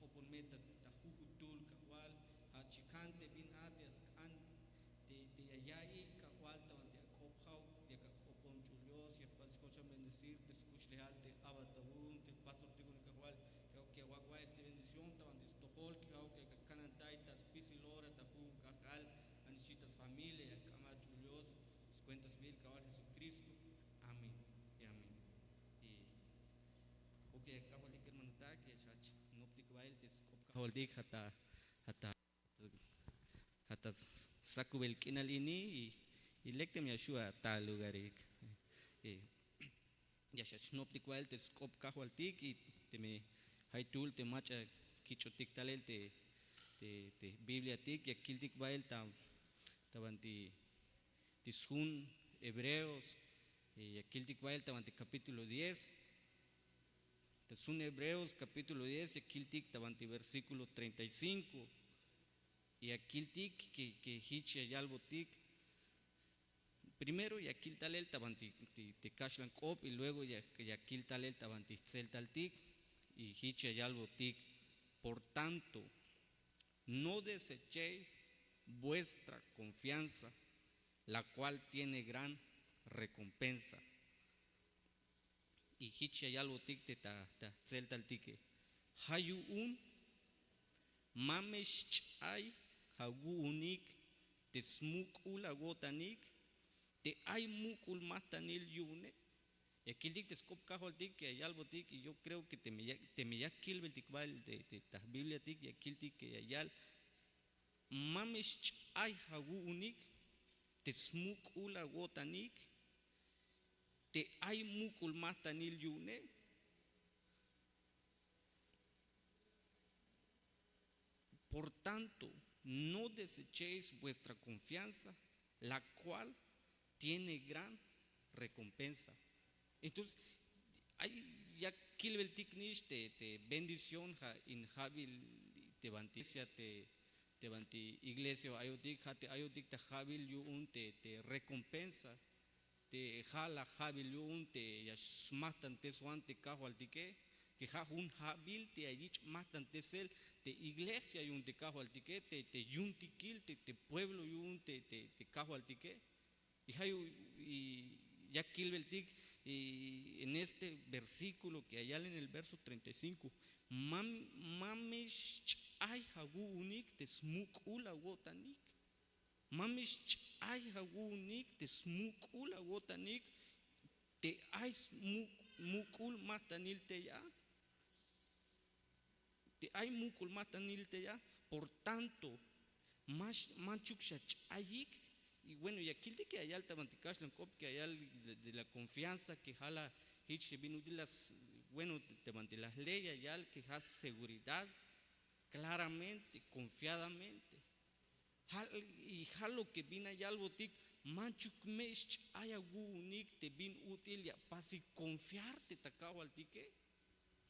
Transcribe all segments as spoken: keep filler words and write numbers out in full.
K'opon me ta jujutul, Kajwal, ja' chikan te bin a te ya sk'an te ya ya'iy, Kajwal, ta banti ak'op ja'uk, yak ak'opon ch'ul Dios, ya jpasik joch'an bendecir te skuxlejal te aba ta wu'un te jpastortik yu'un, Kajwal, ya ja'uk ya awak' bael te bendición ta banti stojol, ke ja'uk yak akanantay ta spisil ora ta jujun k'ajk'al, ja'nix xchi ta sfamilia, ya jk'ambaj ch'ul Dios skuentasil, Kajwal Jesucristo. Amén y amén. Y Ok, Kajwaltik, hermanotak, ya xjach jnoptik bael te sk'op Kajwaltik, ja' ta, ja' ta, ja' ta sakubel k'inal ini, y, y lek teme ya xju' a ta lugarik. Y ya xjach jnoptik bael te sk'op Kajwaltik, y teme jaytuul te mach'a kich'otik talel te, te, te Bibliatik, ya kiltik bael ta, ta banti te sjun Hebreos, eh, ya kiltik bael ta banti capítulo diez. Te sjun Hebreos capítulo diez ya kiltik ta banti versículo treinta y cinco. Ya kiltik que, que jich ya yalbotik. Primero ya kil talel ta banti te, te kaxlan k'op, y luego ya, ya kil talel ta banti jtseltaltik. Y jich ya yalbotik: Por tanto, no desechéis vuestra confianza, la cual tiene gran recompensa. Y jich ya yalbotik te ta, ta jtseltaltike: Ja' yu'un ma me xch'ay awu'unik te smuk'ul awo'tanik te ay muk'ul majtanil yu'une. Ya kiltik te sk'op Kajwaltik ya yalbotik, y yo creo que teme ya, teme ya kilbeltik bael te, te ta Bibliatik, ya kiltik que ya yal: Ma me xch'ay awu'unik te smuk'ul awo'tanik te ay muk'ul majtanil yu'une. Por tanto, no desechéis vuestra confianza, la cual tiene gran recompensa. Entonces, ay, ya kilbeltik nix te, te bendición, ja' in ja'bil te banti iglesia, te, te banti iglesia ayotik, ja' te ayotik ta ja'bil yu'un te, te recompensa, te ja' la ja'bil yu'un te ya smajtanteswan te Kajwaltike, que ja' jun ja'bil te ya yich' majtantesel te iglesia yu'un te Kajwaltike, te, te yu'untikil te, te pueblo yu'un te, te, te Kajwaltike. Y ja' yu-, y ya kilbeltik, y en este versículo que ya yal en el verso treinta y cinco: Ma, ma me xch'ay awu'unik te smuk'ul awo'tanik. Ma me xch'ay awu'unik te smuk'ul awo'tanik te ay smu-, muk'ul majtanil tey a. Te ay muk'ul majtanil tey a. Por tanto, ma x-, manchuk xach'ayik. Y bueno, ya kiltik que ya yal ta banti kaxlan k'op que ya yal de, de la confianza que ja' la jich te bin ut'il la s-, bueno, te, te banti la ley ya yal que ja' seguridad, claramente, confiadamente. Ja', y ja' lo que bin ya yalbotik: Manchuk me xch'ay awu'unik te bin ut'il ya apasik confiar te ta Kajwaltike.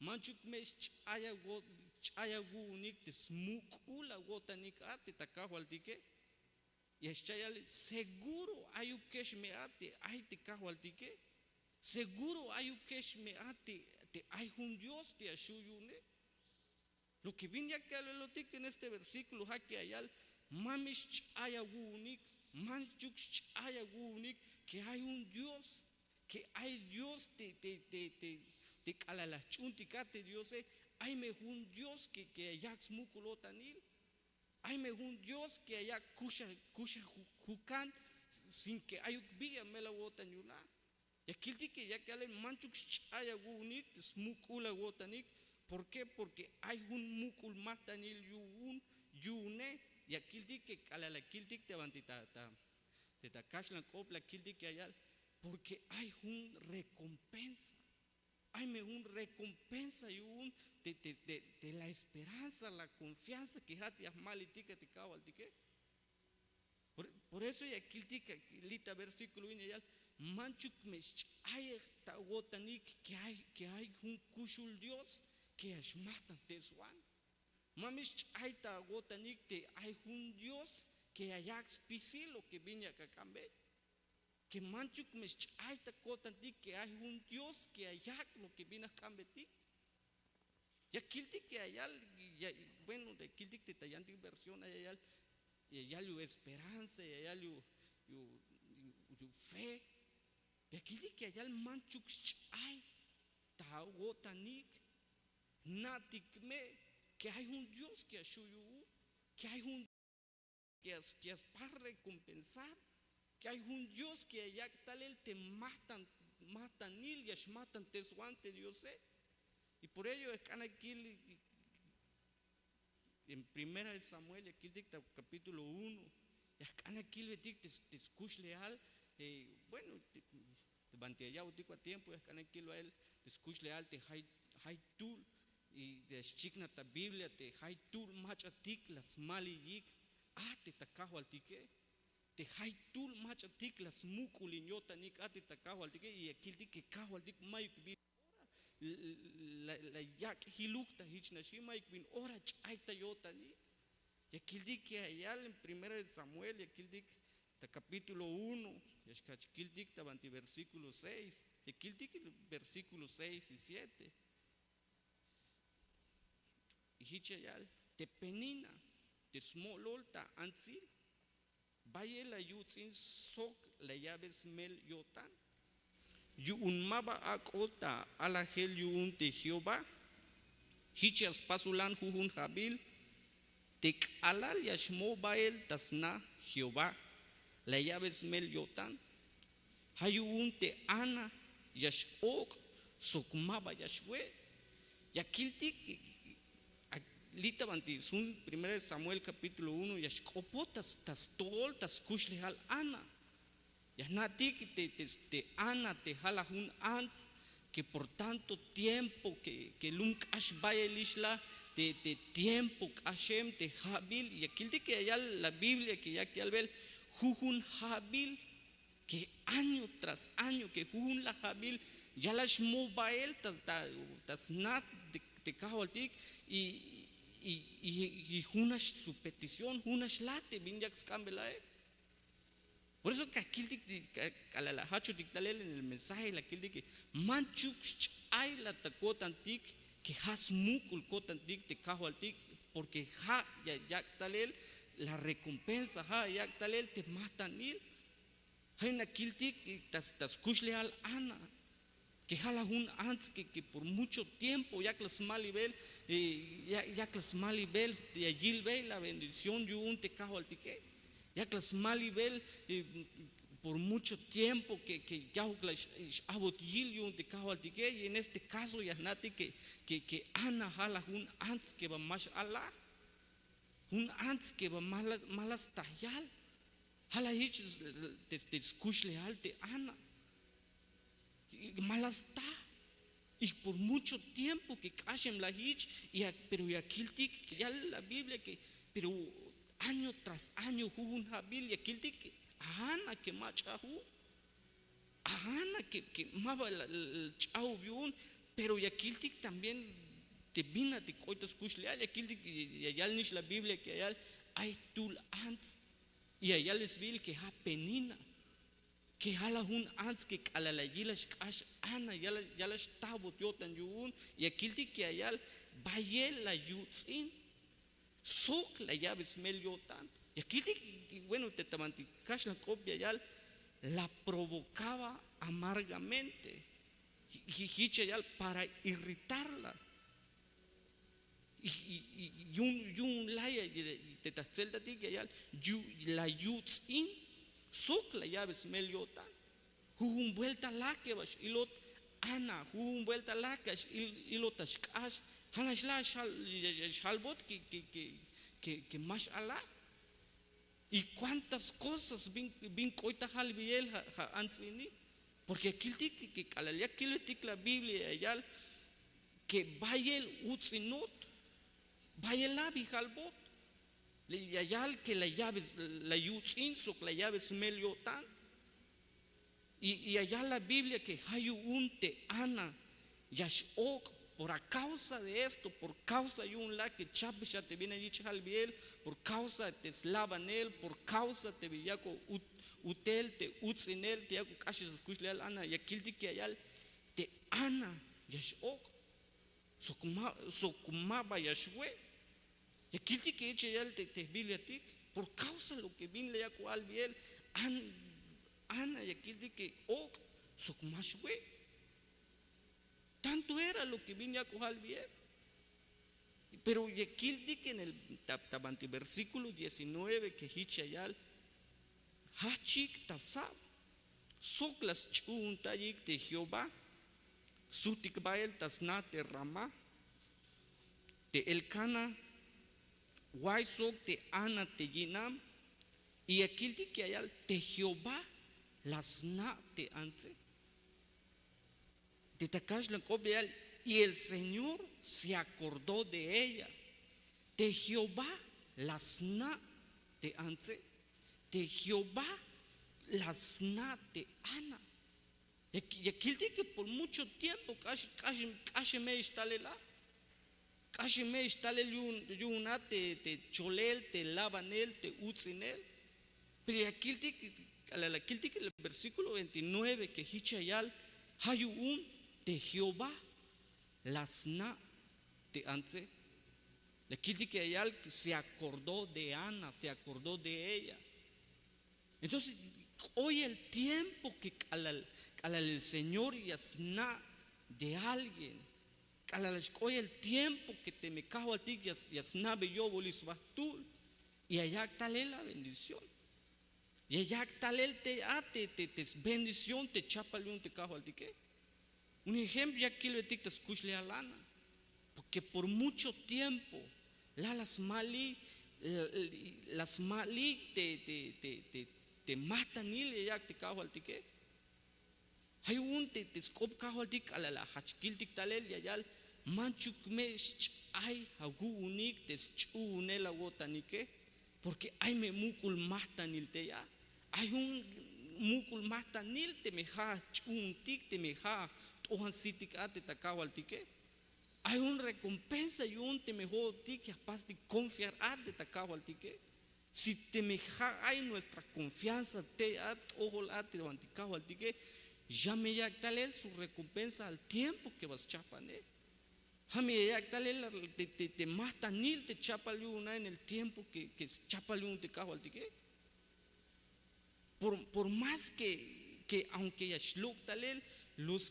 Manchuk me xch'ay awo-, xch'ay awu'unik te smuk'ul awo'tanik a te ta Kajwaltike. Ya xcha' yal: Seguro ayukex me a te ay te Kajwaltike. Seguro ayukex me a te, te ay jun Dios te ya xju' yu'une. Lo que bin ya kalbelotik en este versículo ja' que ya yal: Ma me xch'ay awu'unik, manchuk xch'ay awu'unik que ay jun Dios, que ay Dios te, te, te, te, te k'alal la jch'uuntik a te Diose, ay me jun Dios que, que ya yak' smuk'ul o'tanil. Ay me jun Dios que ya yak' kuxa, kuxa ju-, jukan sin que ayuk bi ya mel awo'tan yu'un a. Ya kiltik que ya kalel: Manchuk xch'ay awu'unik te smuk'ul awo'tanik. ¿Por qué? Porque ay jun muk'ul majtanil yu'un, yu'une. Ya kiltik que k'alal la kiltik te banti ta, ta, te ta kaxlan k'op la kiltik ya yal: Porque ay jun recompensa. Ay me jun recompensa yu'un te, te, te, te la esperanza, la confianza que ja' te ya jmalitik a te Kajwaltike. Por, por eso ya kiltik li' ta versículo bin ya yal: Manchuk me xch'ay ta awo'tanik que ay, que ay jun kuxul Dios que ya xmajtanteswan. Ma me xch'ay ta awo'tanik te ay jun Dios que ya yak' spisil lo que bin ya ak'ambe. Que manchuk me xch'ay ta ko'tantik que ay jun Dios que ya yak' lo que bin ya jk'ambetik. Ya kiltik ya yal, bueno, ya kiltik te ta yantik versión ay ya yal, ya yal yu esperanza, ya yal yu yu yu fe. Ya kiltik ya yal manchuk sch'ay ta awo'tanik. Jna'tik me ke ay jun Dios ke ya xu' yu'un, ke ay jun ke ya spar recompensar, ke ay jun Dios ke ya yak' talel te majtan majtanil ya xmajtanteswan te Diose. Y por ello ya jk'an akil en primera de Samuel ya kiltik ta kapítulo uno, ya jk'an akilbetik te skuxlejal. Bueno, banti ya ya'botik ba tiempo ya jk'an akil bael te skuxlejal te jaytuhl, y ya xchiknaj ta Biblia te jaytuhl mach'atik la smaliyik a te ta kajwaltike. Te jaytuhl mach'atik la smuk'ulin yo'tanik a te ta kajwaltike, y ya kiltik ke kajwaltik mayuk bin ora la yak' jiluk ta jich naxi, mayuk bin ora ch'ay ta yo'tanik. Ya kiltik ya yal en primera de Samuel, ya kiltik ta kapítulo uno, ya xkach kiltik ta banti versíkulo seis, ya kiltik versíkulo seis y siete. Y jich ya yal te Penina, te smo'lol ta antsil, bayel la yuts'in sok la ya'be smel yo'tan, yu'un ma ba ak'ot ta alajel yu'un te Jehová. Jich ya spasulan jujun jabil te k'alal ya xmo bael ta sna Jehová, la ya'be smel yo'tan. Ja' yu'un te Ana ya x-ok' sok ma ba ya xwe'. Ya kiltik li' ta banti sjun primera de Samuel kapítulo uno ya xk'opoj ta sto'ol ta skuxlejal Ana. Ya jna'tik te Ana te ja' la jun ants ke por tanto tiempo ke lum k'ax bayelix la te tiempo k'axem te ja'bil. Ya kiltik ke ya yal la Biblia ke yak yalbel jujun ja'bil ke año tras año ke jujun la ja'bil ya la xmo bael ta sna te kajwaltik. Y junax su petición, junax la te bin yak sk'ambelae. Por eso ka kiltik k'alal la jachotik talel en el mensaje la kiltik ke manchuk xch'ay la ta ko'tantik ke ja' smuk'ul ko'tantik te kajwaltik, porque ja' ya yak' talel la recompensa, ja' ya yak' talel te majtanil. Ja' yu'un la kiltik ta skuxlejal Ana ke ja' la jun ants ke por mucho tiempo yak la smalibel, yak la smalibel ya yilbey la bendición yu'un te kajwaltike. Yak la smalibel por mucho tiempo ke ya'uk la x-a'bot yil yu'un te kajwaltike. Y en este caso ya jna'tik ke Ana ja' la jun ants ke ba ma x-ala, jun ants ke ba ma la staj yal. Ja' la jich te skuxlejal te Ana, ma la staj. Y por mucho tiempo ke k'axem la jich, pero ya kiltik ya yal la Biblia ke pero año tras año jujun ja'bil ya kiltik a Ana ke mach'a jun, a Ana ke ma ba la ch'aob yu'un. Pero ya kiltik también te bin a te k'oy ta skuxlejal, ya kiltik ya yal nix la Biblia ke ya yal ay jtul ants, y ya yal sbiil ke ja' Penina, ke ja' la jun ants ke k'alal la yilax k'ax Ana ya la xtajbot yo'tan yu'un. Ya kiltik ke ya yal bayel la yuts'in sok la ya'be smel yo'tan. Ya kiltik, bueno, te ta banti kaxlan k'op ya yal la provocaba amargamente. Jich ya yal para irritarla. Yu'un la te ta jtzeltatik ya yal la yuts'in sok la ya'be smel yo'tan. Jujun buelta la ke ba x-ilot Ana, jujun buelta la ke ba x-ilot ta xk'ax, ja'nax la xjalbot ke ma x-ala. Y cuántas cosas bin k'oy ta jalbeyel ja' ants ini. Porque ya kiltik ke k'alal ya kilbetik la Biblia ya yal ke bayel uts'inot, bayel la bi jalbot. Ya yal ke la ya'be, la yuts'in sok la ya'be smel yo'tan. Y ya yal la Biblia ke ja' yu'un te Ana ya x-ok' por a causa de esto, por causa yu'un la ke chapix a te bin a yich' jalbeyel, por causa te slabanel, por causa te bin yak'o utel, te uts'inel te yak'o k'axel skuxlejal Ana. Ya kiltik ya yal te Ana ya x-ok'. Sok ma ba ya xwe'. Ya kiltik ke hich ya yal te Bibliatik, por kausa lo ke bin la yak' k'ohal bi'el, Ana, ya kiltik ke ok' sok ma xwe'. Tanto era lo ke bin yak' k'ohal bi'el. Pero ya kiltik en el ta banti versíkulo diecinueve ke hich ya yal: Jajchik ta sab sok la sch'uhuntayik te Jehová, suhtik bael ta sna te Ramá, te Elcana, way sok te Ana te yi'nam. Y ya kiltik ya yal te Jehová la sna' te antse. Te ta kaxlan k'op ya yal: Y el Señor se acordó de ella. Te Jehová la sna' te antse. Te Jehová la sna' te Ana. Ya kiltik ke por mucho tiempo k'ax, k'ax, k'axeme'ex talel a. K'axeme'ex talel yu'un a te cholel, te labanel, te uts'inel. Pero ya kiltik, k'alal la kiltik el versíkulo veintinueve ke hich ya yal: Ja' yu'un te Jehová la sna' te antse. La kiltik ya yal: Se acordó de Ana, se acordó de ella. Entonces k'oy el tiempo ke k'alal, k'alal el Señor ya sna' de alguien, k'alal k'oy el tiempo ke teme Kajwaltik ya sna'be yo'bolil sba jtuhl, ya yak' talel la bendición. Ya yak' talel te a te sbendición te chapal yu'un te Kajwaltike. Un ejemplo, ya kilbetik ta skuxlejal Ana, porque por mucho tiempo la la sma'lik, la sma'lik te majtanil ya yak' te Kajwaltike. Ja' yu'un te sk'op Kajwaltik k'alal la jajch kiltik talel ya yal: Manchuk me xch'ay awu'unik te sch'uhunel awo'tanike, porque ay me muk'ul majtanil tey a. Ay jun muk'ul majtanil teme ja' jch'uhuntik, teme ja' jt'ojan sitik a te ta Kajwaltike. Ay jun recompensa yu'un teme jo'otik ya jpastik confiar a te ta Kajwaltike. Si teme ja' ay nuestra confianza tey a t'ojol a te banti Kajwaltike, ya me yak' talel su recompensa al tiempo ke ba schajpane. Ja' me ya yak' talel te majtanil te chapal yu'un a en el tiempo ke schapal yu'un te Kajwaltike. Por más ke aunke ya xlok' talel los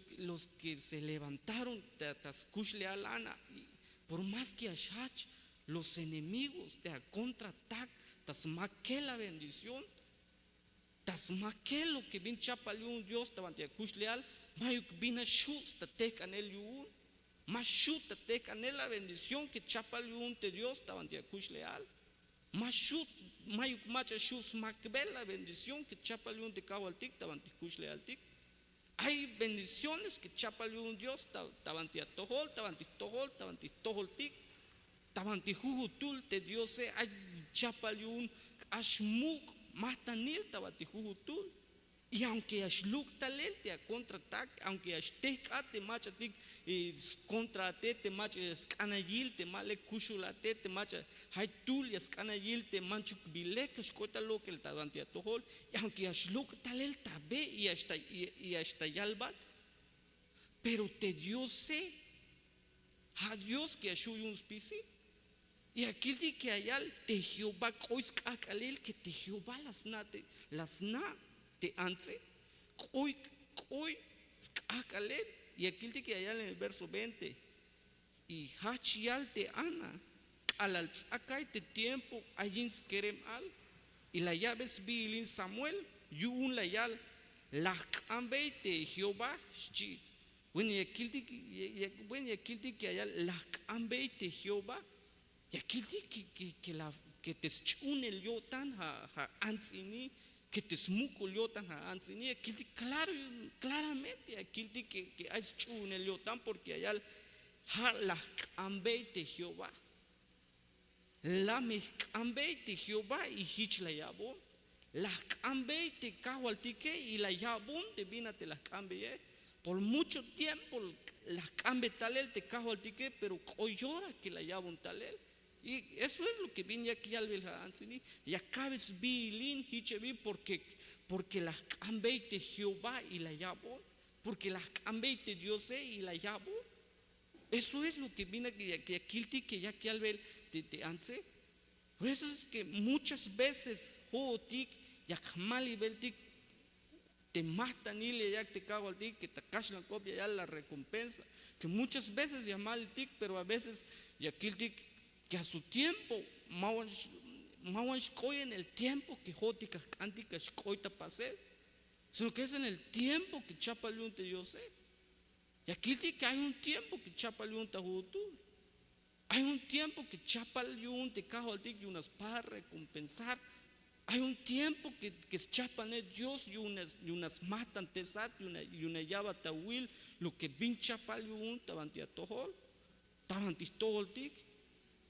ke se levantaron ta skuxlejal Ana, por más ke ya xjajch, los enemigos te akontratak ta smakel la bendición, ta smakel lo ke bin chapal yu'un Dios ta banti akuxlejal. Ma'yuk bin a xju' ta tejk'anel yu'un. Ma xju' ta tejk'anel la bendición ke chapal yu'un te Dios ta banti akuxlejal. Ma xju', ma'yuk mach'a xju' smakbel la bendición ke chapal yu'un te Kajwaltik ta banti jkuxlejaltik. Ay bendiciones ke chapal yu'un Dios ta banti atojol, ta banti jtojol, ta banti jtojoltik, ta banti jujutuhl te Diose. Ay chapal yu'un k'ax muk' majtanil ta banti jujutuhl. Y aunke ya xluk' talel te akontratak, aunke ya xtejk'at te mach'atik skontra a te, te mach'a ya sk'an a yil te ma lek kuxul a te, te mach'a jaytuhl ya sk'an a yil te manchuk bi lek ya xk'ot ta lok'el ta banti atojol, y aunke ya xlok' talel ta be y ya xta yalbat, pero te Diose ja' Dios ke ya xju' yu'un spisil. Ya kiltik ke ya yal te Jehová k'oy sk'ajk'alel ke te Jehová la sna' te antse. K'oy, k'oy sk'ajk'alel. Ya kiltik ke ya yal en el verso veinte: Y jajch yal te Ana k'alal ts'akay te tiempo ayin skerem al, y la ya'be sbiilin Samuel, yu'un la yal: La jk'anbey te Jehová, xchi. Bueno, ya kiltik, bueno, ya kiltik ya yal la jk'anbey te Jehová. Ya kiltik ke te sch'uhunel yo'tan ja' ants' ini, ke te smuk'ul yo'tan ja' ants' ini. Ya kiltik claramente, ya kiltik ke ay sch'uhunel yo'tan, porque ya yal ja' la jk'anbey te Jehová. La me jk'anbey te Jehová y jich la ya'bon. La jk'anbey te Kajwaltike y la ya'bon te bin a te la jk'anbeye. Por mucho tiempo la jk'anbe talel te Kajwaltike, pero k'oy ora ke la ya'bon talel. Y eso es lo ke bin yak yalbel ja' ants' ini. Ya ka'be sbiilin jich a bin, porque la jk'anbey te Jehová y la ya'bon. Porque la jk'anbey te Diose y la ya'bon. Eso es lo que bin ya kiltik ke yak yalbel te antze. Por eso es que muchas veces jo'otik yak jmalibeltik te majtanil ya yak te kajwaltik ke ta kaxlan k'op ya yal la recompensa, ke muchas veces ya jmaltik, pero a veces ya kiltik ke a su tiempo ma wan xk'oy en el tiempo ke jo'otik ya jk'antik ya xk'oy ta pasel, sino ke es en el tiempo ke chapal yu'un te diose. Ya kiltik ke ay un tiempo ke chapal yu'un ta ju'utul. Ay un tiempo ke chapal yu'un te kajwaltik yu'un a spaj recompensar. Ay un tiempo ke schapane dios yu'un a smajtantesat, yu'un a ya'bat awil lo ke bin chapal yu'un ta banti atojol, ta banti jtojoltik.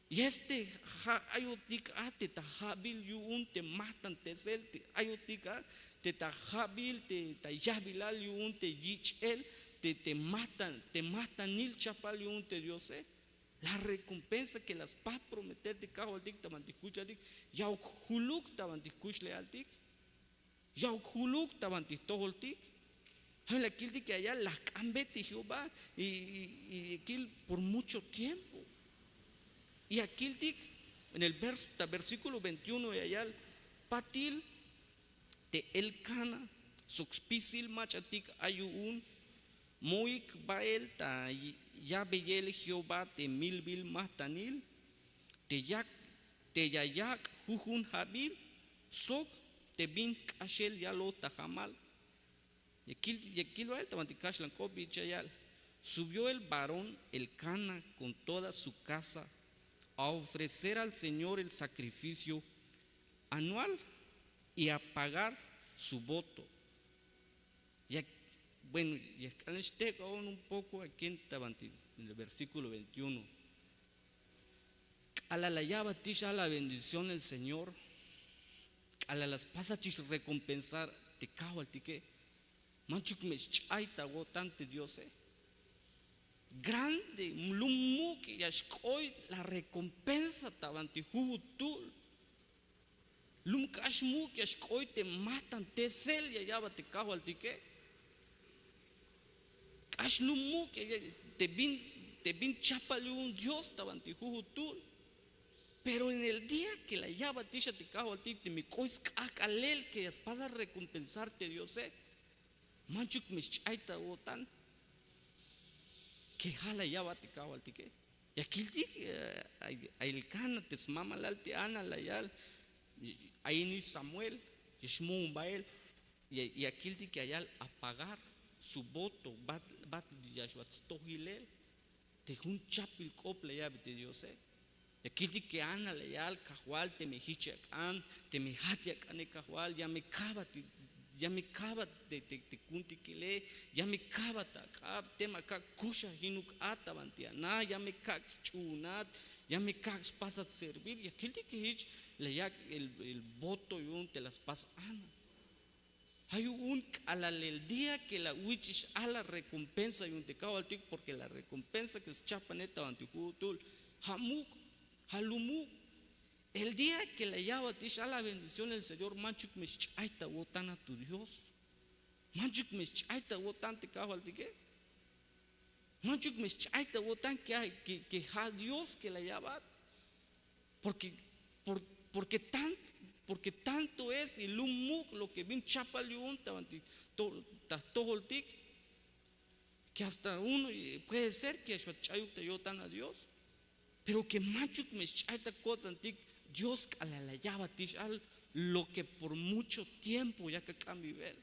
Y este ja' ayotik a te ta ja'bil yu'un te majtantesel, te ayotik a te ta ja'bil te ta yajbilal yu'un te yich'el te majtanil chapal yu'un te diose. La recompensa ke la spaj prometer te kajwaltik ta banti jkuxlejaltik, ya'uk juluk ta banti jkuxlejaltik, ya'uk juluk ta banti jtojoltik. Ja' la kiltik ya yal la jk'anbe te jehová y kil por mucho tiempo. Y ya kiltik en el verso ta versíkulo veintiuno ya yal, patil te elkana sok spisil mach'atik ay yu'un mo'ik bael ta ya'beyel jehová te milbil majtanil te yak te ya yak' jujun ja'bil sok te bin jk'axel yaloj ta jamal. Ya kil bael ta bantik kaxlan k'op bich ya yal, subió el varón elkana con toda su casa a ofrecer al señor el sacrificio anual y a pagar su voto. Ya bueno, ya jk'anex tek'o'on un poco akin ta bantik en el versíkulo veintiuno. K'alal la ya'batix a la bendición del señor, k'alal la spasatix recompensar te kajwaltike, manchuk me sch'ay ta awo'tan te diose. Grande lum muk' ya xk'oy la recompensa ta banti jujutul. Lum k'ax muk' ya xk'oy te majtantesel ya ya'bat te kajwaltike. K'ax lum muk' te bin chapal yu'un dios ta banti jujutul. Pero en el día ke la ya'batix a te kajwaltik teme k'oy sk'ajk'alel ke ya spas a recompensar te diose, manchuk me sch'ay ta awo'tan ke ja' la ya'bat te kajwaltike. Ya kiltik a elkana te smamalal te ana la yal, ayinix samuel, ya xmo'on bael. Ya kiltik ya yal a pagar su voto, bat ya xbat stojilel te jun chapbil k'op la ya'be te diose. Ya kiltik ke ana la yal, kajwal teme jich ya k'an, teme jat ya k'ane kajwal, ya me ka'bat, ya me ka'bat te kuntikile, ya me ka'bat ak'ab, teme akak' kuxajinuk a ta banti ana, ya me kak' sch'uhunat, ya me kak' spasat servir. Ya kiltik ke jich la yak' el voto yu'un te la spas ana. Ja' yu'un k'alal el día ke la awich'ix a la recompensa yu'un te kajwaltik, porke la recompensa ke schapane ta banti ju'utul ja' muk', ja' lum muk'. El día ke la ya'batix a la bendición del señor, manchuk me sch'ay ta awo'tan a tu dios. Manchuk me sch'ay ta awo'tan te kajwaltike. Manchuk me sch'ay ta awo'tan ke ja' dios ke la ya'bat. Porke porke tanto es y lum muk' lo ke bin chapal yu'un ta jtojoltik, ke hasta uno puede ser ke ya xwat ch'ayuk ta yo'tan a dios. Pero ke manchuk me sch'ay ta ko'tantik dios k'alal la ya'batix a lo ke por mucho tiempo yak ak'anbibel.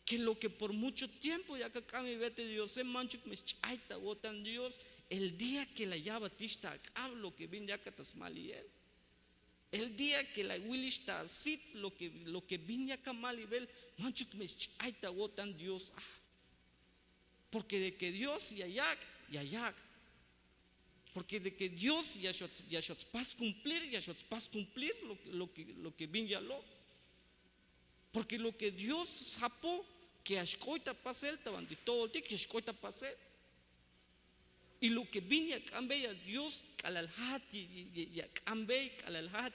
Ke lo ke por mucho tiempo yak ak'anbibel te diose, manchuk me sch'ay ta awo'tan dios. El día ke la ya'batix ta ak'ab lo ke bin yakat ta smaliyel, el día ke la awilix ta asit lo ke bin yak amalibel, manchuk me sch'ay ta awo'tan dios a. Porke de ke dios ya yak', ya yak'. Porke de ke dios ya xwat spas kumplir, ya xwat spas kumplir lo ke bin yaloj. Porke lo ke dios sjapo ke ya xk'oy ta pasel ta banti jtojoltik, ya xk'oy ta pasel. Y lo ke bin ya k'anbey a dios k'alal ja'at ya k'anbey, k'alal ja'at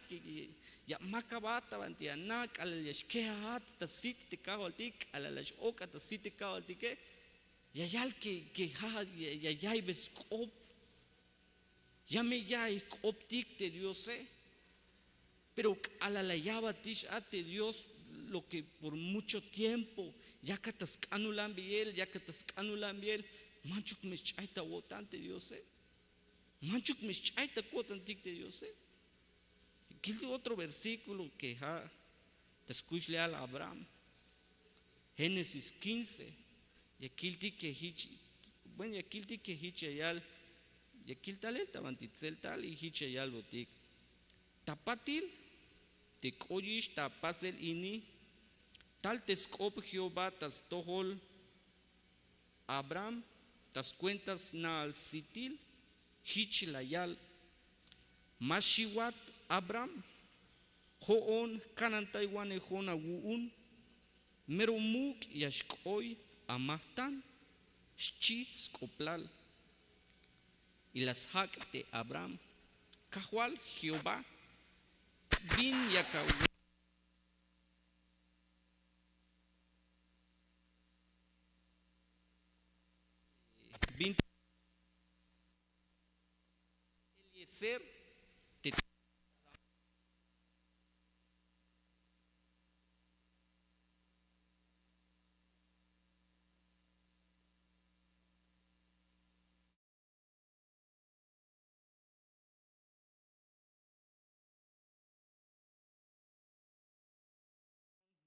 ya makabat ta banti ana, k'alal ya xkejajat ta sit te kajwaltik, k'alal ya x-ok'at ta sit te kajwaltike, Ya yal ke ke ja ya yaibe sk'op. Ya me ya'iy jk'optik te diose. Pero k'alal la ya'batix a te dios, lo ke por mucho tiempo yakat ta sk'anulan beel yakat ta sk'anulan beel, manchuk me sch'ay ta awo'tan te diose. Manchuk me sch'ay ta ko'tantik te diose. Kiltik otro versíkulo ke ja' ta skuxlejal abraham. Génesis kince. Ya kiltik ke jich, bueno ya kiltik ke jich ya yal. Ya kil talel ta banti tseltal y jich ya yalbotik. Ta patil te k'oyix ta pasel ini, tal te sk'op jehová ta stojol abraham ta skuenta sna'al sitil. Jich la yal, ma xiwat abraham, jo'on jkanantaywanejon awu'un. Mero muk' ya xk'oy amajtan, xchi sk'oplal. Y la sjak' te abraham, kajwal jehová, bin yak awu'un? Bin eliezer te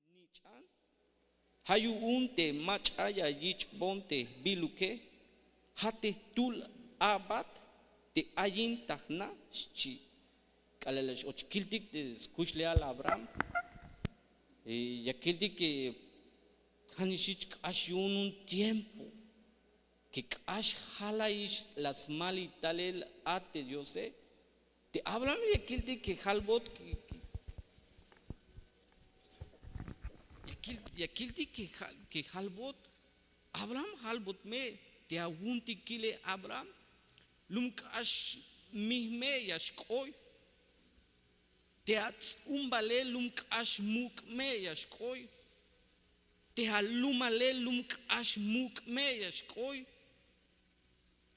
nich'an. Ja' yu'un te mach'a ya yich'bon te jbiluke, ja' te jtul a'bat te ayin ta jna', xchi. K'alal la x-och kiltik te skuxlejal abraham, ya kiltik ke ja' nix jich k'ax yu'un un tiempo ke k'ax jalaix la smalil talel a te diose. Te abraham ya kiltik ke jalbot, ya kiltik ke jalbot. Abraham jalbot me, te awuntikile abraham lum k'ax mij me ya xk'oy. Te ats'umbale lum k'ax muk' me ya xk'oy. Te alumale lum k'ax muk' me ya xk'oy.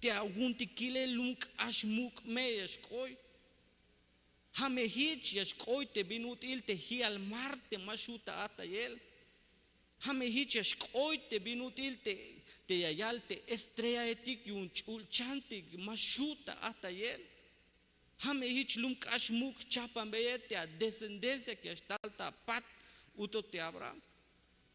Te awuntikile lum k'ax muk' me ya xk'oy. Ja' me jich ya xk'oy te bin ut'il te ji'al mar te ma xu' ta ajtayel. Ja' me jich ya xk'oy te bin ut'il te ya yal te estrellaetik yu'un ch'ulchan te ma xu' ta ajtayel. Ja' me jich lum k'ax muk' jchajpanbeyel te adescendencia ke ya xtal ta apat. Uto te abraham,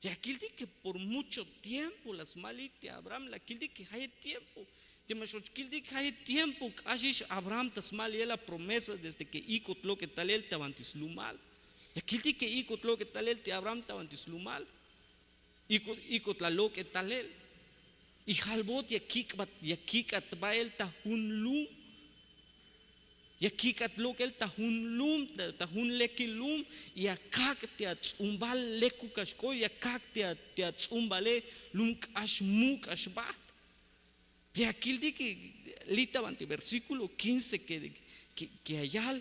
ya kiltik ke por mucho tiempo la smalil te abraham, la kiltik ke jayeb tiempo. Te ma x'och kiltik jayeb tiempo k'axix abraham ta smaliyel a promesa desde ke ik'ot lok'el talel ta banti slumal. Ya kiltik ke ik'ot lok'el talel te abraham ta banti slumal. Ik'ot la lok'el talel. Y jalbot ya kik'at ba'el ta jun lum. Ya kik'at lok'el ta jun lum, ta jun lekil lum. Ya kak' te ats'umbal lekuk a xk'oy, ya kak' te ats'umbale lum k'ax muk' a xbajt. Ya kiltik li' ta banti versíkulo kince ke ya yal.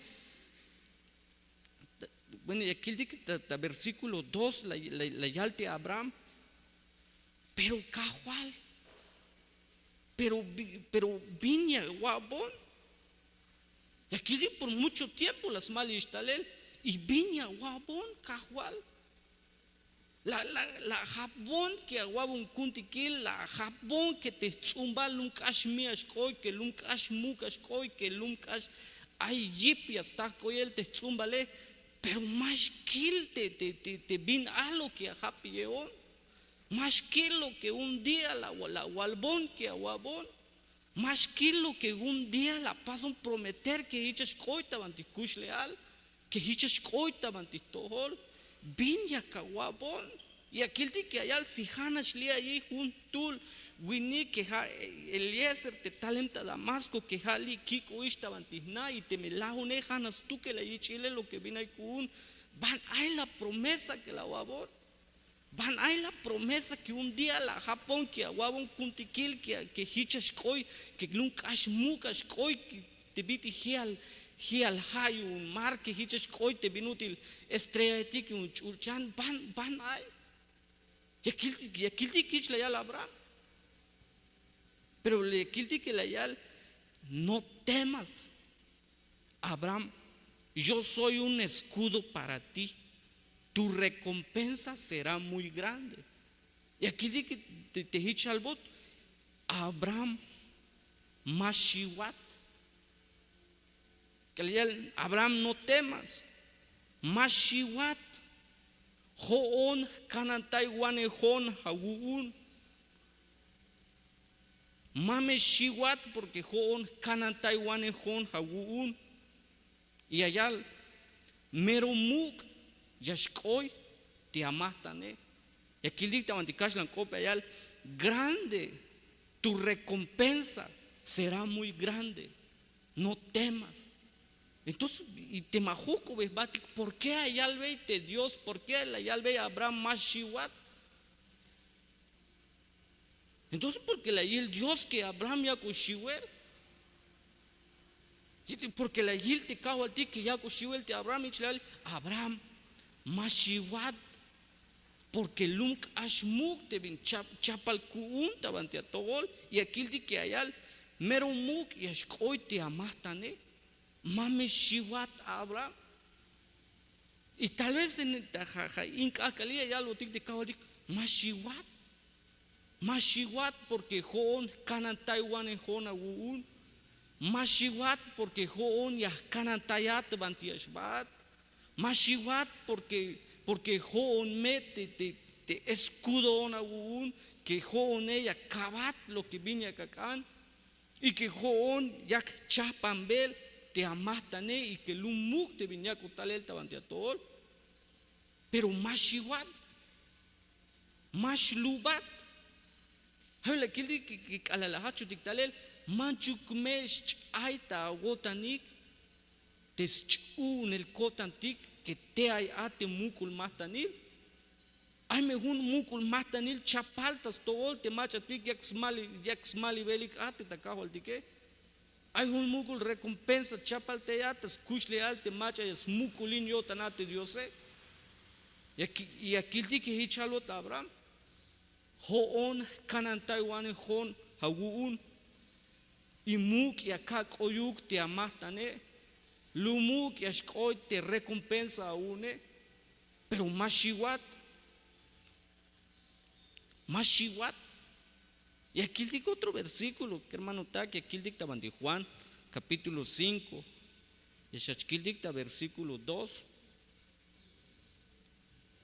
Bueno, ya kiltik ta versíkulo dos la yal te abraham. Pero kajwal, pero bin ya awa'bon? Ya kiltik por mucho tiempo la smalix talel. Y bin ya awa'bon kajwal? La ajapbon ke awa'bon ku'untikil, la ajapbon ke te jts'umbal lum k'ax mi' a xk'oy, ke lum k'ax muk' a xk'oy, ke lum k'ax ay yip ya sta jk'oyel te jts'umbale. Pero ma xkil te bin a lo ke ya ajapiyej'on. Ma xkil lo ke un día la awalbon ke awa'bon. Ma xkil lo ke un día la apason prometer ke jich a xk'oy ta banti jkuxlejal, ke jich a xk'oy ta banti jtojol. Bin yak awa'bon? Ya kiltik ya yal si ja' nax li' ayiy jun jtul winik ke ja' eliezer te talem ta damasco ke ja' li' kik'o'ix ta banti jna' y teme lajune ja' nax stukel ayich'ile lo ke bin ay ku'un. Ban ay la promesa ke la awa'bon? Ban ay la promesa ke un día la ajapon ke awa'bon ku'untikil ke jich a xk'oy, ke lum k'ax muk' a xk'oy, te bit'il ji'al ja' yu'un mar ke jich a xk'oy te bin ut'il estrellaetik yu'un ch'ulchan? Ban ay? Ya kiltik jich la yal abraham. Pero le kiltik ke la yal: "No temas, Abraham, yo soy un escudo para ti, tu recompensa será muy grande". Ya kiltik te, te hich albot: "Abraham, ma xiwat". Ke la yal: "Abraham, no temas, ma xiwat, jo'on jkanantaywanejon awu'un. Ma me xiwat, porque jo'on jkanantaywanejon awu'un". Y ya yal: "Mero muk' ya xk'oy te amajtane". Ya kiltik ta banti kaxlan k'op ya yal: "Grande, tu recompensa será muy grande, no temas". Entonces, y te ma jojk'obej jbatik: "¿Por qué ya yalbey te Dios? ¿Por qué la yalbey Abraham ma xiwat?". Entonces, porque la yil Dios ke Abraham yak'o xiwel. Porque la yil te Kajwaltik ke yak'o xiwel te Abraham, hich la yal: "Abraham, ma xiwat, porque lum k'ax muk' te bin cha-, chapal ku'un ta banti atojol". Y ya kiltik ke ya yal: "Mero muk' ya xk'oy te amajtane, ma me xiwat, Abraham". Y tal vez en ta ja, ja in k'ajk'alil ya yalbotik te Kajwaltik: "Ma xiwat, ma xiwat, porque jo'on jkanantaywanejon awu'un. Ma xiwat, porque jo'on ya jkanantayat banti ya xbaat. Ma xiwat, porque, porque jo'on me te, te, te escudoon awu'un, que jo'one ya kabat lo que bin yak ak'an, y que jo'on yak jchajpanbel te amajtane, y que lum muk' te bin yak'oj talel ta banti atojol. Pero ma xiwat, ma xlubat". Ja' la kiltik ke, ke k'alal la jajchotik talel: "Manchuk me xch'ay ta awo'tanik te sch'uhunel ko'tantik, que tey ay a te muk'ul majtanil. Ay me jun muk'ul majtanil chapal ta stojol te mach'atik yak smali, yak smalibelik a te ta Kajwaltike. Ay jun muk'ul recompensa chapal tey a ta skuxlejal te mach'a ya smuk'ulin yo'tan a te Diose". Ya ki-, ya kiltik ke jich albot Abraham: "Jo'on jkanantaywanejon awu'un, y muk' ya kak'oyuk te amajtane, lum muk' ya xk'oy te recompensa awu'une, pero ma xiwat, ma xiwat". Ya kiltik otro versículo, kermanotak, ya kiltik ta banti Juan capítulo cinco, ya xach kiltik ta versículo dos.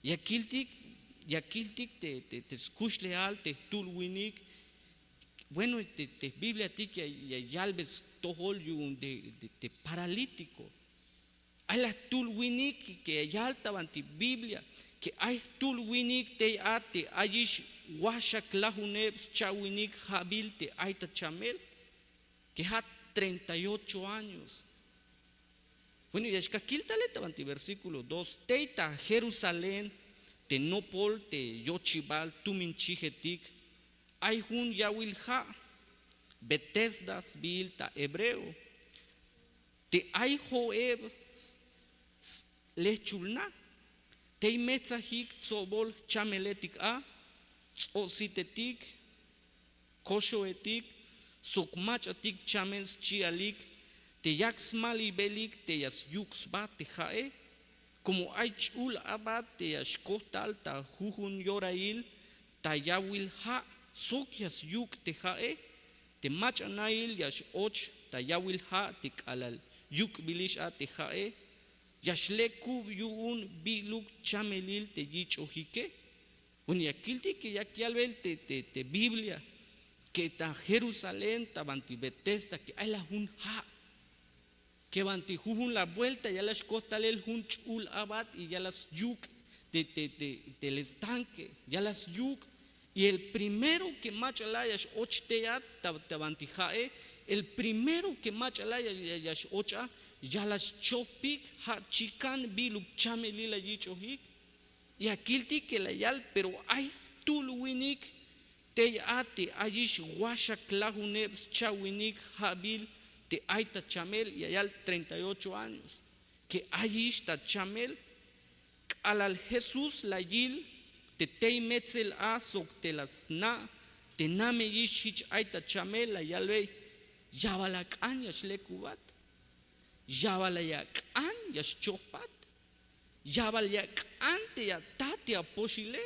Ya kiltik, ya kiltik te, te, te skuxlejal te jtul winik. Bueno, te, te Bibliatik ya, ya yalbe stojol yu'un te, te, te paralítico. Ay la jtul winik ke ya yal ta banti Biblia ke ay jtul winik tey a te ayix wajxaklajuneb scha'winik ja'bil te ay ta chamel, ke ja' treinta y ocho años. Bueno, ya xkaj kil tale ta banti versículo dos: "Tey ta Jerusalén, te nopol te yochibal tumin chijetik, ay jun yawil ja', Betesda sbiil ta hebreo, te ay jo'eb s-, lejchul na. Tey metsajik tsobol chameletik a, ts'o'sitetik, koxoetik, sok mach'atik chamen schi'alik, te yak smalibelik te ya syuk' sba te ja'e. Como ay ch'ul abat te ya xkojtal ta jujun yorail ta yawil ja' sok ya syuk' te ja'e, te mach'a nail ya x-och ta yawil ja' te k'alal yuk'bilix a te ja'e, ya xlekub yu'un bi'luk chamelil te yich'ojike". Bueno, ya kiltik ke yak yalbel te, te, te Biblia ke ta Jerusalén, ta banti Betesda, ke ay la jun ja', ke banti jujun la buelta ya la xkoj talel jun ch'ul abat y ya la syuk' te, te, te, te estanque, ya la syuk'. Y el primero ke mach'a la ya x-och tey a ta, ta banti ja'e, el primero ke mach'a la ya, ya, ya x-och a, ya la xchopik, ja' chikan bi'luk chamelil la yich'ojik. Ya kiltik ke la yal: "Pero ay jtul winik tey a te ayix wajxaklajuneb scha'winik ja'bil te ay ta chamel", ya yal treinta y ocho años, ke ayix ta chamel. K'alal Jesús la yil te tey metzel a sok te la sna' te nameyix hich ay ta chamel la yalbey: Ya bal ak'an ya xlekubat, ya bal ak'an ya xchojbat, ya bal ak'an te ya ata te apoxile.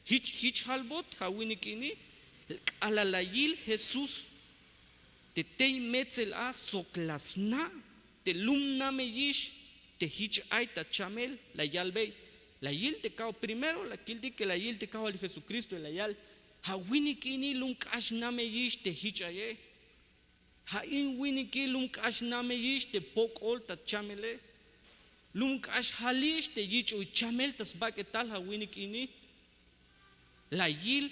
Hich hich halbot ha winik ini. K'alal la yil Jesús te tey metzel a sok la sna' te lum nameyix te hich ay ta chamel la yalbey, la yil te kajwal, primero la kiltik ke la yil te kajwaltik Jesucristo y la yal: Ha winik ini lum k'ax nameyix te hich aye. Ha in winike lum k'ax nameyix te pok'ol ta chamele, lum k'ax halix te yich'oy chamel ta sbak'etal ha winik ini. La yil,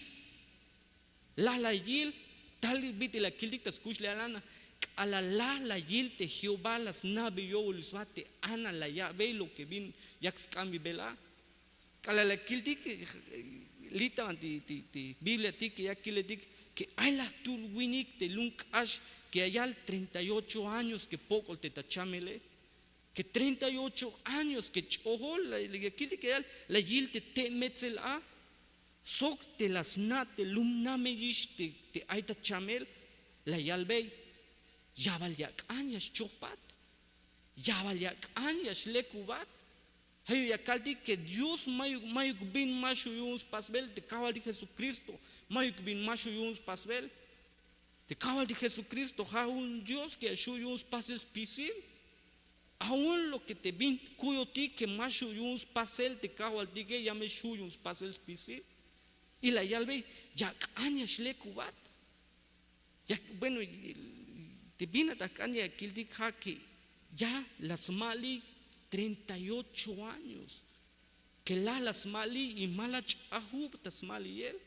la la yil. Tal bit'il la kiltik ta skuxlejal a, k'alal la la yil te Jehová la sna'bey yowalil sba te ana la ya'bey lo ke bin yak sk'anbibel a. K'alal la kiltik li' ta banti ti Bibliatik ke ya kiletik ke ay la jtul winik te lum k'ax ke ya yal treinta y ocho años ke pok'ol te ta chamele, ke treinta y ocho años ke ch'ojol, la kiltik ke ya yal, la yil te te' metzel a sok te la sna' te lum nameyix te ay ta chamel, la yalbey: Ya bal ya ak'an ya xchojbat, ya bal ya ak'an ya xlekubat. Jayo ya kaltik ke Dios mayuk mayuk bin ma xju' yu'un spasbel, te kajwaltik Jesucristo mayuk bin ma xju' yu'un spasbel. Te kajwaltik Jesucristo ja' jun Dios ke ya xju' yu'un spasel spisil. Aun lo ke te bin kuyotik ke ma xju' yu'un spasel te kajwaltike, ya me xju' yu'un spasel spisil. Y la yalbey: Ya ak'an ya xlekubat. Ya, bueno, te bin a ta jk'an ya kiltik ja' ke ya la smaliy treinta y ocho años ke la la smaliy y ma la ch'ajub ta smaliyel.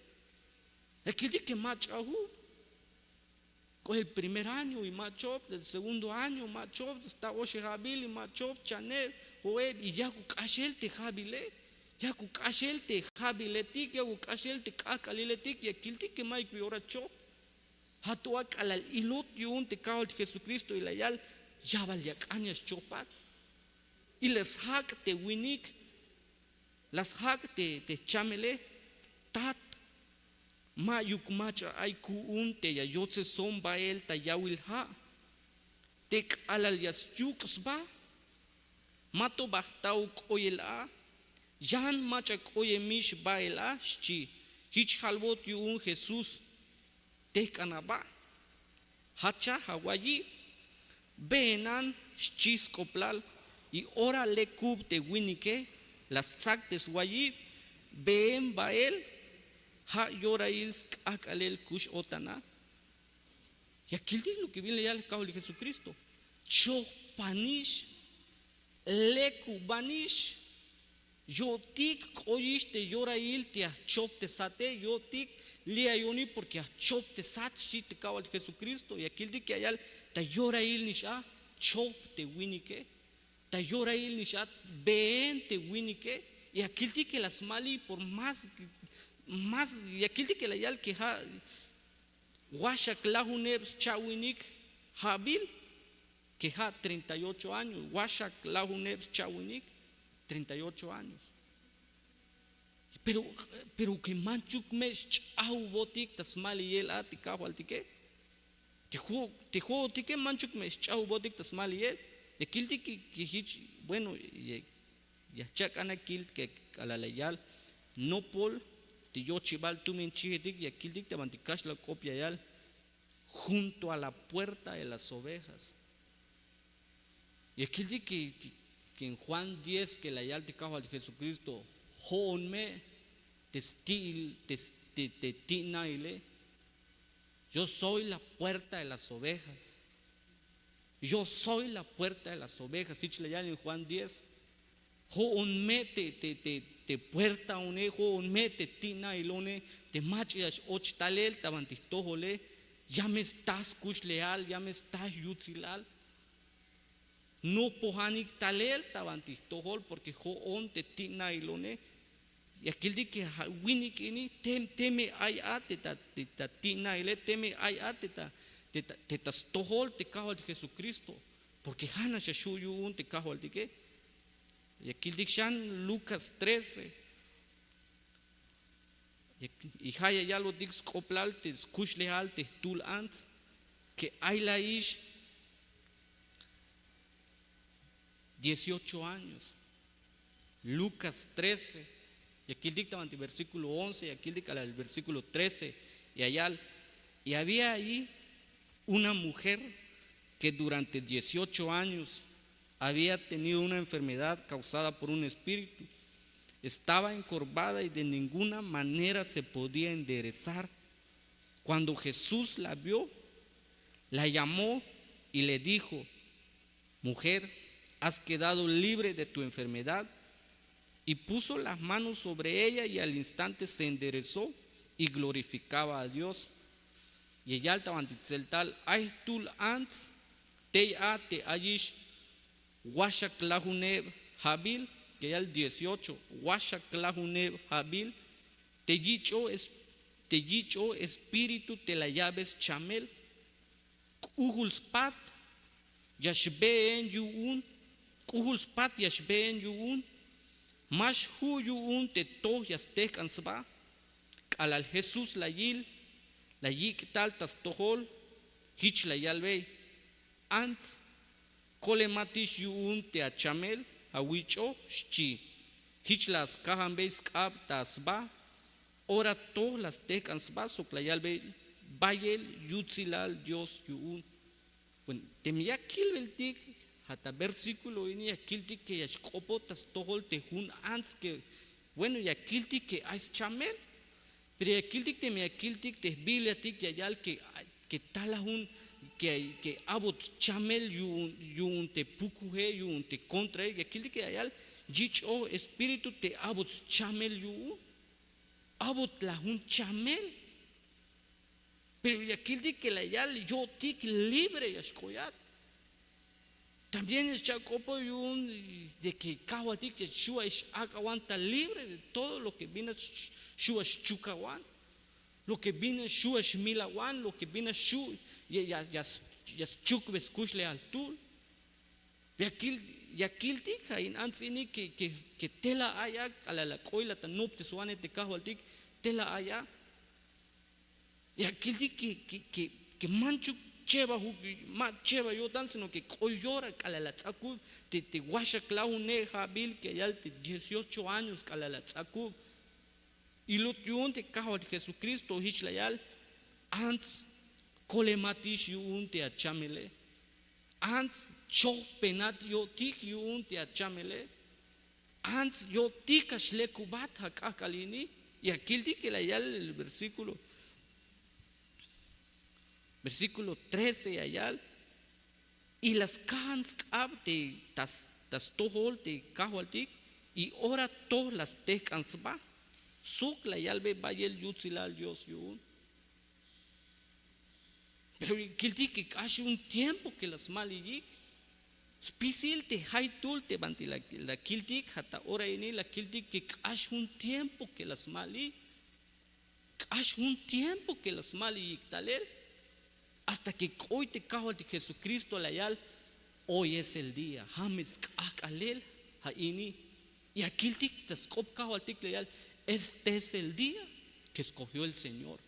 Ya kiltik ke ma ch'ajub. K'oel primer año y ma chop, el segundo año ma chop, sta oxejabil y ma chop, chaneb, jo'eb, y yakuk k'axel te jabile, yakuk k'axel te jabiletik, yakuk k'axel te k'ajk'aliletik. Ya kiltik ke mayuk bi ora chop. Ja' to a k'alal ilot yu'un te kajwaltik Jesucristo y la yal: Ya bal ya ak'an ya xchojbat. Y la sjak' te winik, la sjak' te te chamele: Tat, mayuk mach'a ay ku'un te ya yotseson bael ta yawil ja'. Te k'alal ya syuk' sba, mato ba jtauk k'oyel a, yan mach'a k'oyemix bael a, xchi. Jich jalbot yu'un Jesús: Tejk'an aba, jacha awayib, beenan, xchi sk'oplal. Y ora lekub te winike, la stsak te swayib, been bael. Ja' yorail sk'ajk'alel kux-o'tan a. Ya kiltik lo ke bin la yal kajwaltik Jesucristo: Chojpanix, lekubanix. Yo'tik k'oyix te yorail te ya jchoptesate, yo'tik li' ayonik porque ya jchoptesat, xchi te kajwaltik Jesucristo. Ya kiltik ya yal: Ta yorail nix a, chop te winike. Ta yorail nix a, been te winike. Ya kiltik ke la smaliy por más, más, ya kiltik ke la yal ke ja' waxak lajuneb scha'winik ja'bil, ke ja' treinta y ocho años, waxak lajuneb scha'winik, treinta y ocho años. Pero, pero ke manchuk me sch'ajubotik ta smaliyel a te kajwaltike. Te jo' te jo'otike manchuk me sch'ajubotik ta smaliyel. Ya kiltik ke jich, bueno, ya jchak'an a kil ke k'alal la yal: Nopol te yochibal tumin chijetik, ya kiltik ta banti kaxlak'op ya yal: Junto a la puerta de las ovejas. Ya kiltik ke en Juan diez ke la yal te kajwaltik Jesucristo: Jo'on me te sti'il te ti'naile. Yo soy la puerta de las ovejas. Yo soy la puerta de las ovejas, jich la yal en Juan diez. Jo'on me te te te puertaone, jo'on me te ti'nailone, te mach'a ya x-och talel ta banti jtojole. Ya me sta skuxlejal, ya me sta yutsilal. Nopojanik talel ta banti jtojol, porque jo'on te ti'nailone. Ya kiltik ke ja' winik ini teme ay a te ta ti'naile, teme ay a te ta stojol te kajwaltik Jesucristo, porque ja' nax ya xju' yu'un te kajwaltike. Ya kiltik xan Lucas trece. Y ja' ya yalbotik sk'oblal te skuxlejal te jtul ants, ke ay la ix dieciocho años. Lucas trece, ya kiltik ta banti versículo once, ya kiltik k'alal versículo trece, ya yal: Y había ahí una mujer que durante dieciocho años había tenido una enfermedad causada por un espíritu. Estaba encorvada y de ninguna manera se podía enderezar. Cuando Jesús la vio, la llamó y le dijo: "Mujer, has quedado libre de tu enfermedad". Y puso las manos sobre ella y al instante se enderezó y glorificaba a Dios. Ya yal ta banti tseltal: Ay jtul ants tey a te ayix waxaklajuneb ja'bil, ya yal dieciocho, waxaklajuneb ja'bil, te yich'o es-, te yich'o espíritu te la ya'be schamel. K'ujul spat ya xbeen yu'un, k'ujul spat ya xbeen yu'un. Ma xju' yu'un te toj ya stejk'an sba. K'alal Jesús la yil, la yik' tal ta stojol, jich la yalbey: Ants, kolematix yu'un te achamel, awich'o, xchi. Jich la skajanbey sk'ab ta sba. Ora toj la stejk'an sba sok la yalbey: Bayel yutsilal Dios yu'un. Bueno, teme ya kilbeltik ja' ta versículo ini, ya kiltik ke ya xk'opoj ta stojol te jun ants ke, bueno, ya kiltik ke ay schamel. Pero ya kiltik, teme ya kiltik te jbibliatik ya yal ke, ke talajun, ke, ke a'bot schamel yu'un, yu'un te pukuje, yu'un te contrae. Ya kiltik ke ya yal: Yich'oj espíritu te a'bot schamel yu'un. A'bot la jun chamel. Pero ya kiltik ke la yal: Yo'tik libre ya xk'oyat. También ya xcha'k'opoj yu'un de ke Kajwaltik ya xu' a x-ak'awan ta libre de todo lo ke bin a x-, xu' a xchukawan, lo ke bin a xu' a xmilawan, lo ke bin a xu' ya, ya, ya s-, ya schukbe skuxlejal jtul. Ya kil-, ya kiltik ja' in ants ini ke, ke, ke tela ay a k'alal la k'oy la ta nopteswanej te Kajwaltik, tela ay a. Ya kiltik ke, ke, ke, ke manchuk chebaju-, ma chebaj yo'tan, sino ke k'oy yora k'alal la ts'akub te, te waxaklajunej ja'bil ke yal te dieciocho años k'alal la ts'akub. Ilot yu'un te Kajwaltik Jesucristo, jich la yal: Ants, kolematix yu'un te achamele. Ants, chojpenat yo'tik yu'un te achamele. Ants, yo'tik a xlekubat ja' k'ajk'al ini. Ya kiltik ke la yal el versículo, versículo trece ya yal: Y la skajan sk'ab te ta s-, ta stojol te Kajwaltik, y ora toj la stejk'an sba sok la yalbe: Bayel yutsilal Dios yu'un. Pero kiltik ke k'ax jun tiempo ke la smali'yik. Spisil te jaytul te banti la, la kiltik ja' ta ora ini, la kiltik ke k'ax jun tiempo ke la smali'y. K'ax jun tiempo ke la smali'yik talel, hasta ke k'oy te Kajwaltik Jesucristo la yal: Hoy es el día, ja' me sk'ajk'alel ja' ini. Ya kiltik ta sk'op Kajwaltik la yal: Este es el día que escogió el Señor.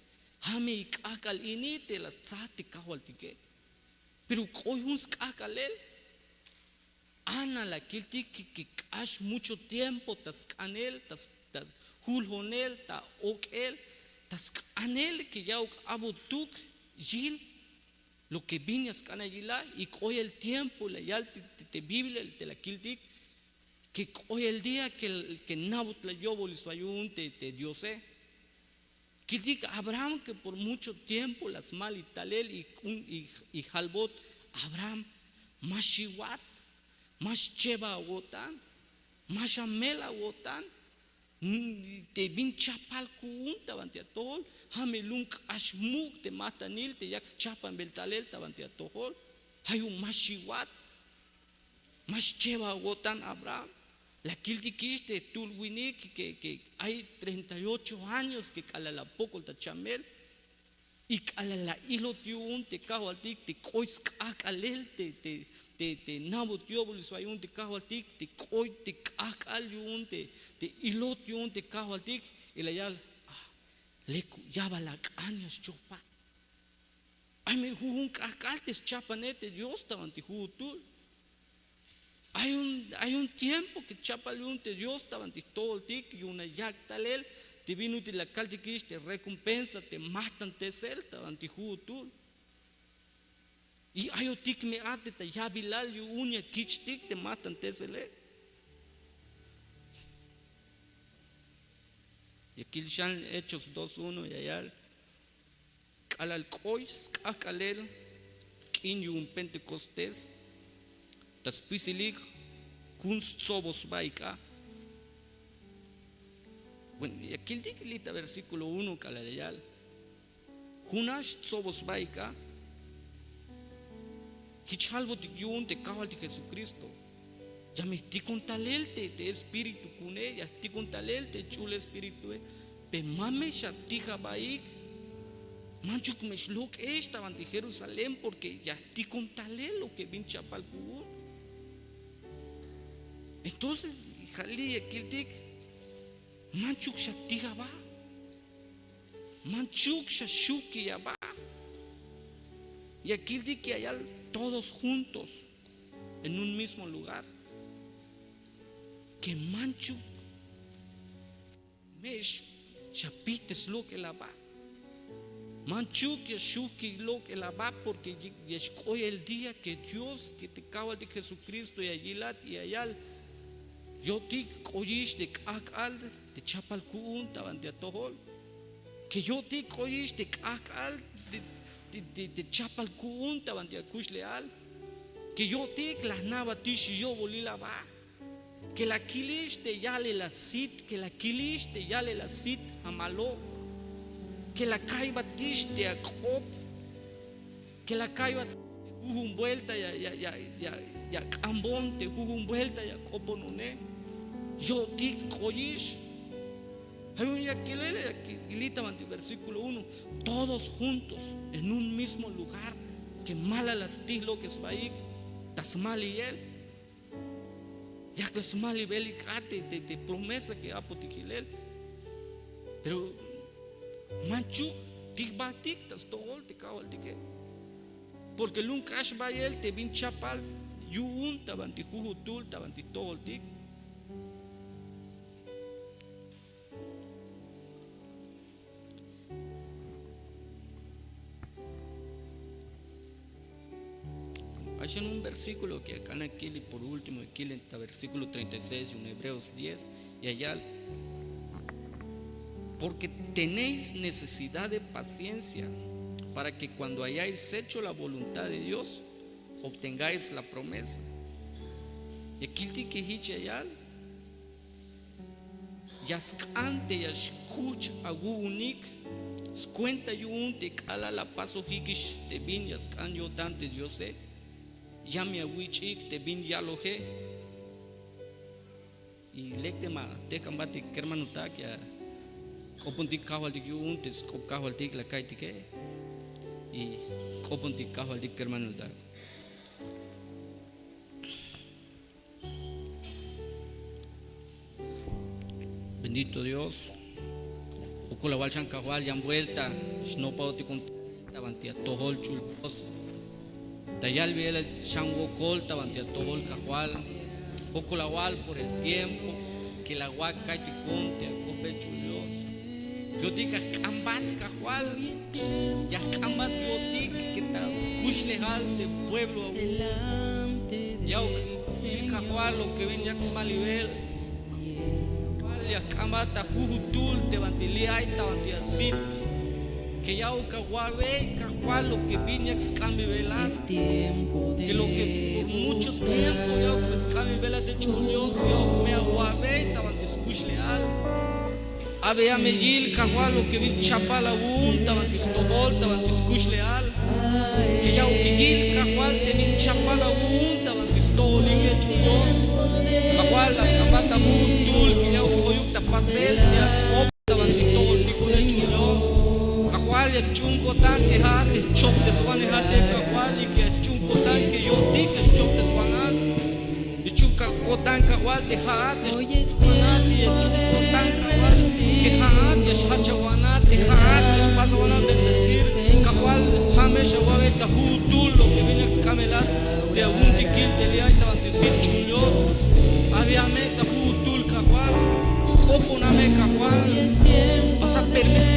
Ja' me k'ajk'al ini te la stsaj te Kajwaltike. Pero k'oy jun sk'ajk'alel. Ana la kiltik ke, ke k'ax mucho tiempo ta sk'anel, ta s-, ta juljonel, ta ok'el, ta sk'anel ke ya'uk a'botuk yil lo ke bin ya sk'an a yilaj. Y k'oy el tiempo la yal te, te, te Biblia te la kiltik ke k'oy el día ke, ke na'bot la yo'bolil sba yu'un te, te Diose. Kiltik Abraham ke por mucho tiempo la smali'y talel y k'un, y, y jalbot: Abraham, ma xiwat, ma xchebaj awo'tan, ma xamel awo'tan, mm, te bin chapal ku'un ta banti atojol, ja' me lum k'ax muk' te matanil te yak jchapanbel talel ta banti atojol. Ja' yu'un ma xiwat, ma xchebaj awo'tan Abraham. La kiltikix te jtul winik ke, ke ay treinta y ocho años ke k'alal la pokol ta chamel. Y k'alal la ilot yu'un te Kajwaltik te k'oy sk'ajk'alel te, te, te, te na'bot yo'bolil sba yu'un te Kajwaltik, te k'oy te k'ajk'al yu'un te, te ilot yu'un te Kajwaltik. Y la yal: Ah, Lek ya bal ak'an ya xchojpat. Ay me jujun k'ajk'al te schapane te Dios ta banti jujutul. Ay un, ay un tiempo que chapal yu'un te Dios ta banti jtojoltik, yu'un la yak' talel te bin ut'il la kaltikix te recompensa te majtantesel ta banti jujutul. Y ayotik me a te ta yabilal yu'un ya kich'tik te majtantesele. Ya kil xan Hechos dos uno ya yal: K'alal k'oy sk'ajk'alel k'in yu'un Pentecostés, ta spisilik jun stsoboj sbaik a. Bueno, ya kiltik li' ta versículo uno k'alal ya yal: Jun a stsoboj sbaik a. Jich jalbotik yu'un te Kajwaltik Jesucristo. Ya me jtikon talel te, te Espíritu ku'une, ya jtikon talel te Ch'ul Espíritue. Pe ma me xatij abaik. Manchuk me xlok'ex ta banti Jerusalén porque ya jtikon talel lo que bin chapal ku'un. Entonces ja' li' ya kiltik: Manchuk xatij aba. Manchuk xaxuki aba. Ya kiltik ya yal: todos juntos en un mismo lugar. Que manchuk me xapijtes lok'el aba. Manchuk ya xuki lok'el aba porque ya xk'oy el día que Dios, que te Kajwaltik Jesucristo ya yilat y ya yal: Yo'tik k'oyix te k'ajk'al te chapal ku'un ta banti atojol. Que yo'tik k'oyix te k'ajk'al te, te, te, te chapal ku'un ta banti akuxlejal. Que yo'tik la jna'batix yo'bolil aba. Que la kilix te yalel asit, que la kilix te yalel asit amalo. Que la ka'ybatix te ak'op. Que la ka'ybat te jujun vuelta ya, ya, ya, ya, ya k'ambon, te jujun vuelta ya k'oponone. Yo'tik k'oyix. Ay un ya kilel ya ki-, li' ta banti versículo uno: todos juntos en un mismo lugar, que ma la la stij lok'el sbaik ta smaliyel. Yak la smalibelik a te, te, te promesa que apotik jilel. Pero manchuk tijbatik ta stojol te Kajwaltike. Porque lu'um k'ax bayel te bin chapal yu'un ta banti jujutul, ta banti jtojoltik. Ay xan un versículo que ak'an akil y por último akil en ta versículo treinta y seis en Hebreos diez, ya yal: Porque tenéis necesidad de paciencia, para que cuando hayáis hecho la voluntad de Dios, obtengáis la promesa. Ya kiltik que jich ya yal: Ya sk'an te ya xkuch awu'unik skuenta yu'un te k'alal la pasojikix te bin ya sk'an yo'tan te Diose, ya me awich'ik te bin yaloje. Y lek te ma te k'ambat te kermanotak ya k'opontik kajwaltik yu'un te sk'op kajwaltik la ka'iytike. Y k'opontik kajwaltik kermanotak. Bendito Dios. Jokol awal xan Kajwal yan vuelta xnopaotik jun ta banti atojol ch'ul Dios. Ta yalbeyel xan wokol ta banti atojol Kajwal. Jokol awal por el tiempo que la awak' ka'iytikon te ak'ope ch'ul Dios. Yo'tik ya jk'ambat Kajwal, ya jk'ambat yo'tik que ta skuxlejal te pueblo awu'un. Ya'uk il Kajwal lo que bin yak smalibel. Ya jk'ambat ta jujutul te banti li' ay ta banti asit. Que ya'uk awa'bey Kajwal lo que bin yak sk'anbibelat. Que lo que por mucho tiempo ya'uk me sk'anbibelat te ch'ul Dios, ya'uk me awa'bey ta banti skuxlejal. Abeya me yil Kajwal lo que bin chapal awu'un ta banti stojol, ta banti skuxlejal. Que ya'uk yil Kajwal te bin chapal awu'un ta banti stojolike ch'ul Dios. Kajwal la jk'ambat ta jujutul que ya'uk k'oyuk ta pasel te ak'op ta banti tojoltik une ch'ul Dios. Kajwal ya sch'uun ko'tan te ja'at te schopteswanejatik Kajwal y que ya sch'uun ko'tan que yo'tik ya schopteswanejan. Ya sch'uun ko'tan Kajwal te ja'at ya xbanat y ya ch'ukutan Kajwal, ke ja'at ya xjach awanat, te ja'at ya xpas awanat bendecir. Kajwal, ja' me xawabe ta ju'utul lo ke vinek sk'amelat te awuntikil te li' ay ta banti sit ch'ul Dios. Abia me ta ju'utul Kajwal, k'opona me Kajwal, pasa permitir